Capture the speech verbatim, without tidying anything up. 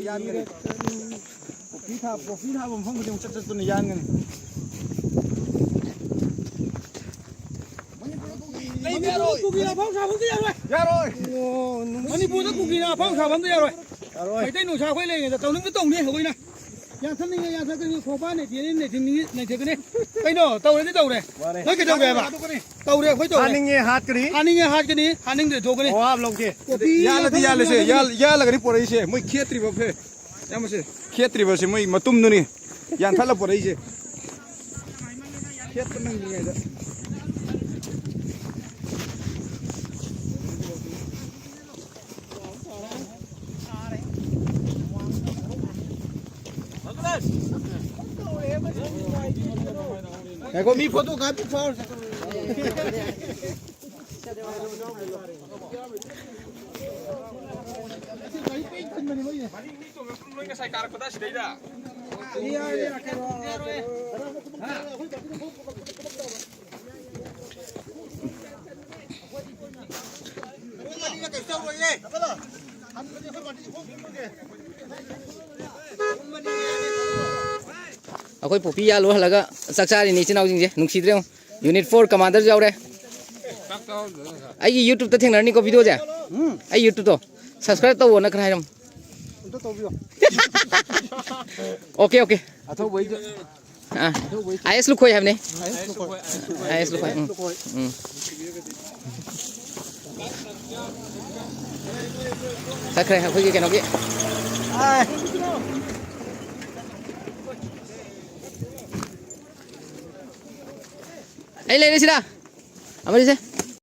ꯌꯥꯟꯒꯅꯤ꯫ ꯀꯣꯐꯤ ꯊꯥ-, ꯀꯣꯐꯤ ꯊꯥꯕ ꯃꯐꯝ ꯈꯨꯗꯤꯡꯃꯛ ꯆꯠ ꯆꯠꯇꯨꯅ ꯌꯥꯟꯒꯅꯤ꯫ ꯃꯅꯤꯄꯨꯔꯗ ꯀꯨꯀꯤꯅ ꯑꯐꯥꯎ ꯁꯥꯕ ꯑꯝꯇ ꯌꯥꯔꯣꯏ꯫ ꯌꯥꯔꯣꯏ꯫ ꯑꯣ, ꯃꯅꯤꯄꯨꯔꯗ ꯀꯨꯀꯤꯅ ꯑꯐꯥꯎ ꯁꯥꯕ ꯑꯝꯇ ꯌꯥꯔꯣꯏ꯫ ꯌꯥꯔꯣꯏ꯫ ꯃꯩꯇꯩ ꯅꯨꯡꯁꯥ ꯑꯩꯈꯣꯏ ꯂꯩꯔꯤꯉꯩꯗ ꯇꯧꯅꯤꯡꯗ ꯇꯧꯅꯤ ꯑꯩꯈꯣꯏꯅ꯫ ꯌꯥꯟꯊꯠꯅꯤꯡꯉꯦ ꯌꯥꯟꯊꯠꯀꯅꯤ, ꯈꯣꯡꯕꯥꯟ ꯅꯩꯊꯦꯛꯅꯤꯡꯉꯦ ꯅꯩꯊꯦꯛꯅꯤꯡꯉꯦ ꯅꯩꯊꯦꯛꯀꯅꯤ꯫ ꯀꯩꯅꯣ, ꯇꯧꯔꯗꯤ ꯇꯧꯔꯦ꯫ ꯃꯥꯅꯦ꯫ ꯅꯣꯏ ꯀꯩꯗꯧꯒꯦ ꯍꯥꯏꯕ? ꯇꯧꯔꯦ, ꯑꯩꯈꯣꯏ ꯇꯧꯔꯦ꯫ ꯍꯥꯠꯅꯤꯡꯉꯦ ꯍꯥꯠꯀꯅꯤ꯫ ꯍꯥꯠꯅꯤꯡꯉꯦ ꯍꯥꯠꯀꯅꯤ, ꯍꯥꯠꯅꯤꯡꯗ꯭ꯔꯦ ꯊꯣꯛꯀꯅꯤ꯫ ꯑꯣ, ꯍꯥꯞ ꯂꯧꯒꯦ꯫ ꯀꯣꯐꯤ ꯌꯥꯜꯂꯗꯤ ꯌꯥꯜꯂꯁꯦ, ꯌꯥꯜꯂꯒꯅꯤ꯫ ꯌꯥꯜ-, ꯌꯥꯜꯂꯒꯅꯤ ꯄꯣꯔꯛꯏꯁꯦ꯫ ꯃꯣꯏ ꯈꯦꯠꯇ꯭ꯔꯤꯕ ꯐꯦ-, ꯌꯥꯝꯕꯁꯦ, ꯈꯦꯠꯇ꯭ꯔꯤꯕꯁꯦ ꯃꯣꯏ ꯃꯇꯨꯝꯗꯨꯅꯤ ꯌꯥꯟꯊꯠꯂ ꯄꯣꯔꯛꯏꯁꯦ꯫ ꯈꯦꯠꯄ ꯅꯪꯗ꯭ꯔꯤꯉꯩꯗ꯫ ꯉꯥꯏꯈꯣ, ꯃꯤ ꯐꯣꯇꯣ ꯀꯥꯞꯄꯤ ꯐꯥꯎꯔꯁꯦ꯫ ꯃꯅꯤꯡ ꯃꯤ ꯇꯣꯡꯉ ꯅꯣꯏ ꯉꯁꯥꯏ ꯀꯥꯔꯛꯄꯗ ꯁꯤꯗꯩꯗ꯫ ꯑꯩꯈꯣꯏ ꯄꯣꯄꯤ ꯌꯥꯜꯂꯨ ꯍꯜꯂꯒ ꯆꯥꯛ ꯆꯥꯔꯤꯅꯤ ꯏꯆꯤꯟ ꯏꯅꯥꯎꯁꯤꯡꯁꯦ꯫ ꯅꯨꯡꯁꯤꯗ꯭ꯔꯦ ꯌꯦꯡꯉꯨ꯫ Unit four commander ꯁꯨ ꯌꯥꯎꯔꯦ꯫ ꯑꯩꯒꯤ YouTube ꯇ ꯊꯦꯡꯅꯔꯅꯤꯀꯣ video ꯁꯦ꯫ ꯎꯝ꯫ ꯑꯩ YouTube ꯇꯣ subscribe ꯇꯧꯋꯣꯅ ꯈꯔ ꯍꯥꯏꯔꯝꯃꯨ꯫ ꯑꯝꯇ ꯇꯧꯕꯤꯌꯣ꯫ Okay, okay꯫ ꯑꯊꯧꯕꯩꯗ꯫ ꯑꯥ꯫ ꯑꯊꯧꯕꯩ꯫ ꯑꯥꯏ ꯑꯦꯁ ꯂꯨꯈꯣꯏ ꯍꯥꯏꯕꯅꯦ꯫ I S Lukhoi. I S Lukhoi. ꯎꯝ꯫ ꯎꯝ꯫ ꯆꯠꯈ꯭ꯔꯦ ꯑꯩꯈꯣꯏꯒꯤ ꯀꯩꯅꯣꯒꯤ꯫ ꯑꯥꯏ꯫ ꯑꯩ ꯂꯩꯔꯦ ꯁꯤꯗ꯫ ꯑꯃꯗꯤꯁꯦ꯫